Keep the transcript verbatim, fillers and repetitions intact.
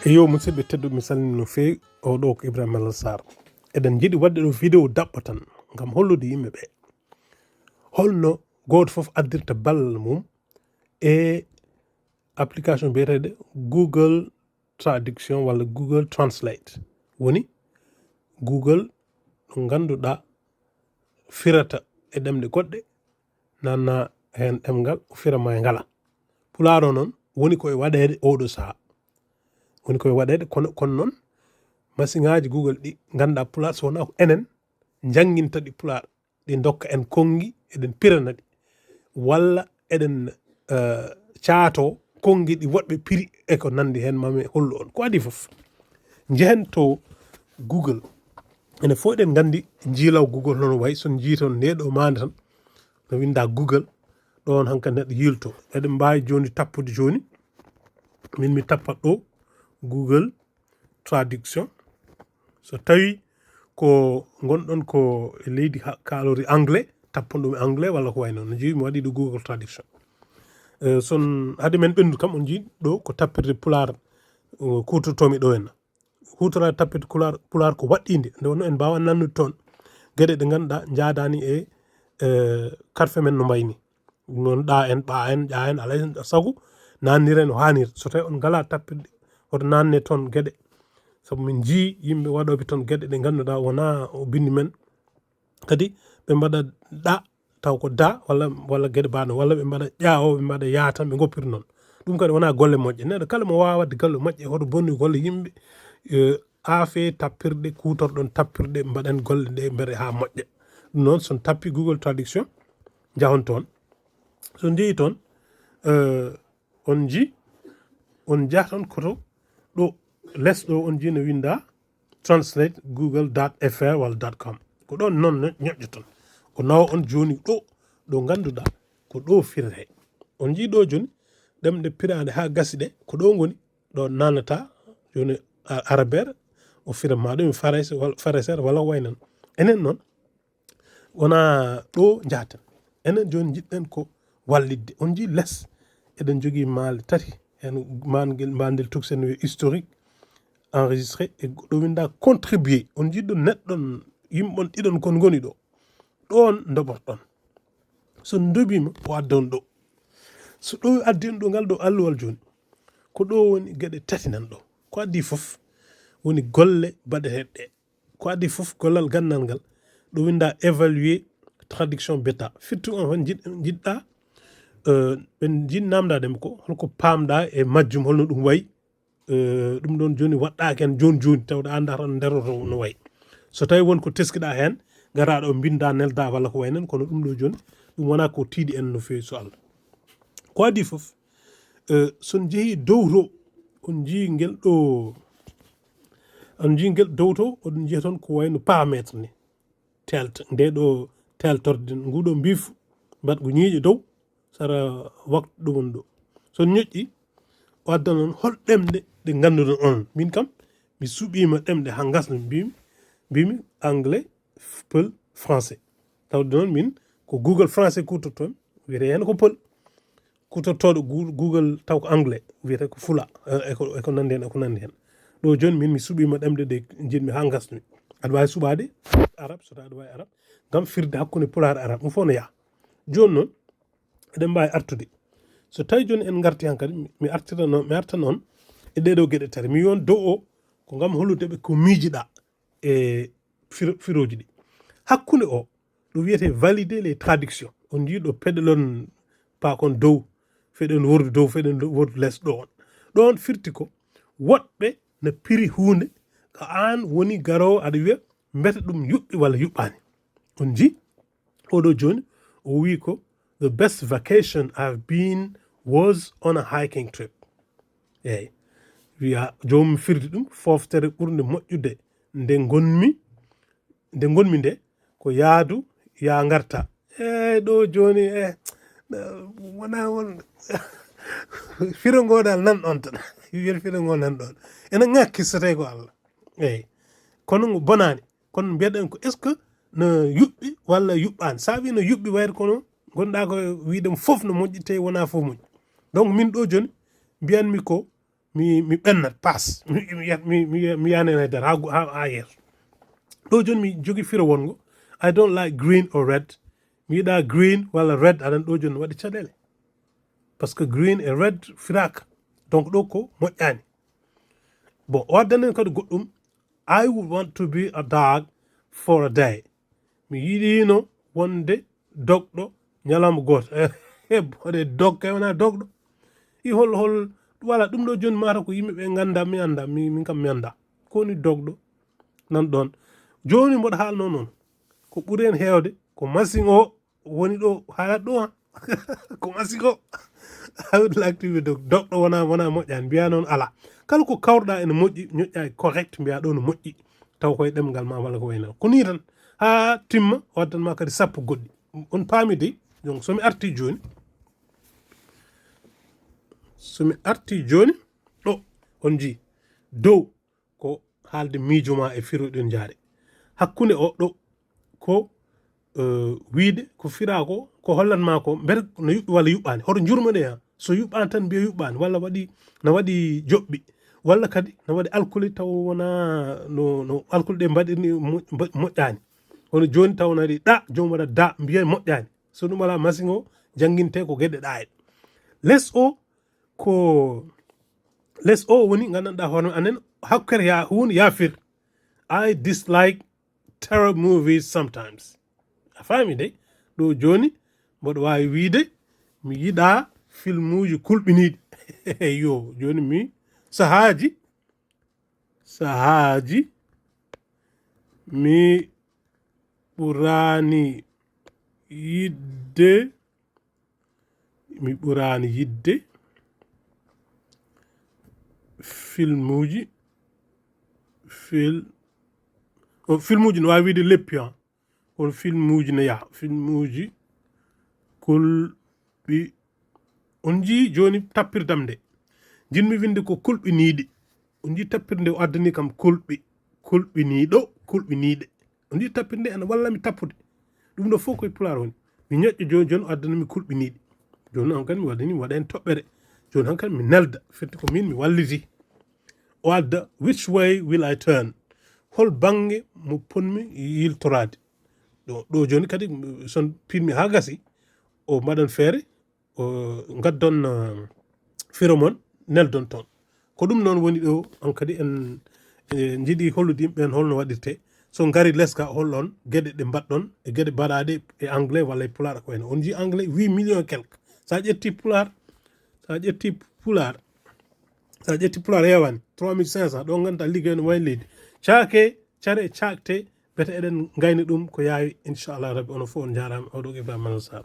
Eyo, musidɓe tedduɓe, mi salmini no feewi. O ɗo ko Ibrahima Malal Sarr. Eɗen njiɗi waɗde ɗo vidéo daɓɓo tan ngam hollude yimɓe ɓe holno gooto fof addirta ballal mum e application biyeteeɗo Google Traduction walla Google Translate. Woni Google ɗo ngannduɗaa firata e ɗemɗe goɗɗe, nanna heen ɗemngal, o fira ma e ngala. Pulaar o noon woni ko e waɗeede oɗo sahaa. Woni ko e waɗeede, kono, kono noon, masiŋaaji Google ɗi ngannduɗaa Pulaar, so wonaa ko enen njannginta ɗi Pulaar, ɗi ndokka en konngi, eɗen pirana ɗi, walla eɗen, eh, caato konngi ɗi woɗɓe piri e ko nanndi heen, mami hollu on. Ko adii fof, njehen to Google. Enen fof eɗen nganndi njiilaw Google hono wayi, so on njii toon nde ɗo maande tan, no winnda Google, ɗoon hankadi neɗɗo yiilto. Eɗen mbaawi jooni tappude jooni, min mi tappat ɗo Google Traduction. So tawi ko ngonɗon ko e leydi ha-, kaalori anglais, tappon ɗum e anglais walla ko wayi noon. No jeeyi mi waɗi ɗo Google Traduction. Eh, son hade men ɓenndu kam, on njii ɗo ko tappirde Pulaar, eh, kuutortoomi ɗo henna. Huutora tappirde Pulaar, Pulaar ko waɗɗiinde. Nde wonno en mbaawa nannude toon geɗe ɗe ngannduɗaa njaadaani e, eh, karfe men no mbayni. Noon ɗa en, ɓa en, ƴa en, alaa e sago naannire no haaniri. So tawi on ngalaa tappirɗe, hoto naanne toon geɗe. Sabu min njii yimɓe waɗooɓe toon geɗe ɗe ngannduɗaa wonaa o binndi men. Kadi ɓe mbaɗa ɗa, taw ko da, walla, walla geɗe bano, walla ɓe mbaɗa ƴa o, ɓe mbaɗa ya tan, ɓe ngoppiri noon. Ɗum kadi wonaa golle moƴƴe. Neɗɗo kala mo waawaa waɗde golle moƴƴe, hoto bonni golle yimɓe, eh, aafe tappirɗe, kuutorɗon tappirɗe, mbaɗen golle ɗe, mbaɗe haa moƴƴa. Ɗum noon, so on tappi Google Traduction, njahon toon. So on njehii toon, eh, on njii, on njahton koto ɗo les ɗo, on njii no winnda translate google dot F R walla dot com. Ko ɗoon noon ño-, ñoƴƴoton. O nawa on jooni ɗo, ɗo ngannduɗaa ko ɗo firete. On njii ɗo jooni, ɗemɗe piraɗe haa gasi ɗe, ko ɗo ngoni, ɗo naanata jooni a-, arabeere, o fira ma ɗum e farayse walla, farayseere walla ko wayi noon. Enen noon, wonaa ɗo njahaten. Enen jooni njiɗɗen ko wallitde. On njii les, eɗen njogii maale tati. Heen maangel, maandel toksen wiye historique, enregistré, e ɗo winnda contribuer. On njii ɗo neɗɗon, yimɓe on ɗiɗon kon ngoni ɗo. Ɗoon ndoɓorɗon. So ndoɓiima, o adda on ɗo. So ɗo addi on ɗo ngal ɗo alluwal jooni, ko ɗo woni geɗe tati nan ɗo. Ko addi fof woni golle baɗeteeɗe ɗe. Ko addi fof gollal ganndal ngal, ɗo winnda évaluer traduction bêta. Firti on hon njiɗ-, njiɗɗa, eh, ɓen njiɗ namdaade mo ko, holko paamɗa e majjum, holno ɗum wayi, eh, ɗum ɗoon jooni waɗɗaaki heen jooni jooni, tawde a anndaa tan nderoto no wayi. So tawi won ko teskiɗa heen, ngara ɗo mbinnda, nelda walla ko wayi noon, kono ɗum ɗo jooni, ɗum wonaa ko tiiɗi en no feewi so Allah. Ko adii fof, eh, so on njehii dow to, on njii ngel ɗo, on njii ngel dow to, oɗon njiya toon ko wayno paramètre ni. Telt-, nde ɗo teltorde, nguɗo mbiifu, mbaɗ ko ñiiƴe dow, sara waktu ɗum on ɗo. So on ñoƴƴi, o adda noon hol ɗemɗe ɗe ngannduɗon on. Min kam, mi suɓiima ɗemɗe haa ngasno, mbimi, mbimi anglais, pël, français. Tawde noon min ko Google français kuutorton, wiyete heen ko pël. Kuutortooɗo Goo-, Google taw ko anglais, wiyete ko fula, eh, e ko, e ko nanndi heen, e ko nanndi heen. Ɗo jooni min mi suɓiima ɗemɗe ɗe njiɗmi haa ngasmi. Aɗa waawi suɓaade arab, so tawi aɗa waawi arab, ngam firde hakkunde pulaar e arab, ɗum fof no yaha. Jooni noon, eɗen mbaawi artude. So tawi jooni en ngarti hankadi, mi, mi artira noon, mi arta noon e ɗee ɗoo geɗe tati. Mi wiyon dow o, ko ngam hollude ɓe ko miijiɗaa e firo-, firooji ɗi. Hakkunde o, ɗo wiyete valider les traductions. On njii ɗo peɗelon paakon dow, feɗen wordu dow, feɗen wordu les ɗo on. Ɗo on firti ko woɗɓe na piri huunde, ko aan woni garoowo aɗa wiya mbete ɗum yuɓɓi walla yuɓɓaani. On njii, oɗo jooni, o wii ko, "The best vacation I've been was on a hiking trip." Eey. Wiya, joomum firti ɗum, fooftere ɓurnde moƴƴude nde ngonmi, nde ngonmi nde, ko yaadu, yaa ngarta. Eey, ɗo jooni, eh, wonaa won, firo ngo dal nan ɗon tan. Wiyata firo ngo nan ɗon. Ena ŋakki so tawi ko Allah. Eey. Kono ngo bonaani. Kono mbiyaɗen ko, est-ce que no yuɓɓi walla yuɓɓaani? So a wii no yuɓɓi, wayata kono ngonɗaa ko wiide mo fof no moƴƴi, tawi wonaa fof moƴƴi. Donc, min ɗo jooni, mbiyanmi ko mi mi ɓennat pass mi mi mi mi yanene dara ha ha yeeso. Ɗo joni mi jogi firo wongo, I don't like green or red. Mi yiɗa green walla red, aɗan ɗo joni waɗi caɗele. Parce que green e red firaka. Donc ɗo ko moƴƴani. Bon, o addanen kadi goɗɗum, I would want to be a dog for a day. Mi yiɗino wonde dogɗo ñalawma gooto. Eboɗe dog kay wona dogɗo. I hol hol wala ɗum ɗo joni mata ko yimɓe ɓe ganda mi anda mi min kam mi anda. Ko woni dogɗo? Nan ɗon. Joni mboɗo haalno noon, ko ɓuri en heewde ko machine o woni ɗo haalat ɗo ha. Ko machine o. I would like to be dog dogɗo wona wona moƴƴani mbiya noon ala. Kala ko kawruɗa ene moƴƴi, ñoƴƴa e correct mbiya ɗo no moƴƴi, taw koye ɗemgal ma walla ko wayno ko ni tan. Ha timma o addan ma kadi sappo goɗɗi. On paami de? Donc somi arti joni, somi arti joni ɗo, on jii dow ko haalde miijo ma e firoɗen jaare. Hakkunde o ɗo ko eh, wiide ko fira ko ko hollan ma ko mbete no yuɓɓi walla yuɓɓani, hoto jurmoɗe ha so yuɓɓani tan mbiya yuɓɓani walla waɗi na waɗi joɓɓi, walla kadi na waɗi alkuli taw wona no no alkuli ɗe mbaɗirni moƴ- mbaɗ- moƴƴani. Kono joni taw na waɗi ɗa joom waɗa da mbiya moƴƴani. So ɗum ala machine o jangguinte ko gueɗe ɗa e les o ko les o woni gandanɗa hoorema anen hakkere ya hunde yafir. I dislike terror movies sometimes. A faami de? Ɗo joni mboɗo wawi wiide mi yiɗa filmuji kulɓiniɗi. Yo joni mi sahaji sahaji mi ɓurani yidde mi ɓurani yidde filmuji fil o filmuji no wawi wiide leppi ha. Kono filmuji no yaha filmuji kulɓi on jii joni tappirdam nde jinmi winde ko kulɓiniɗi. On jii tappirde o addani kam kulɓi kulɓiniɗo kulɓiniɗe. On jii tappirde ene walla mi tappude. Ɗum ɗo fof koye pulaar woni mi ñoƴƴo joni joni o addana mi kulɓiniɗi. Joni on kadi mi waɗani mi waɗa hen toɓɓere. Joni han kadi mi nelda firti ko min mi walliti. O adda which way will I turn? Hol bannge mo ponmi yiltoraade? Ɗo ɗo joni kadi son pinmi ha gasi o mbaɗan feere o gaddon eh, firo mon neldon toon. Ko ɗum noon woni ɗo on kadi en eh, jiiɗi hollude yimɓe en holno waɗirte so ngari leska holɗon geɗe ɗe mbaɗɗon e geɗe mbaɗaɗe e anglais walla e pulaar ko wayno on jii anglais huit millions quelque. Sa ƴetti pulaar sa ƴetti pulaar sa ƴetti pulaar hewani trois mille cinq cents ɗo ganda ligguey no wayi leydi caake care e cakte. Bete eɗen gayni ɗum ko yaawi inchallah rabbi onon fof on jarama oɗo ibrahima manal sar.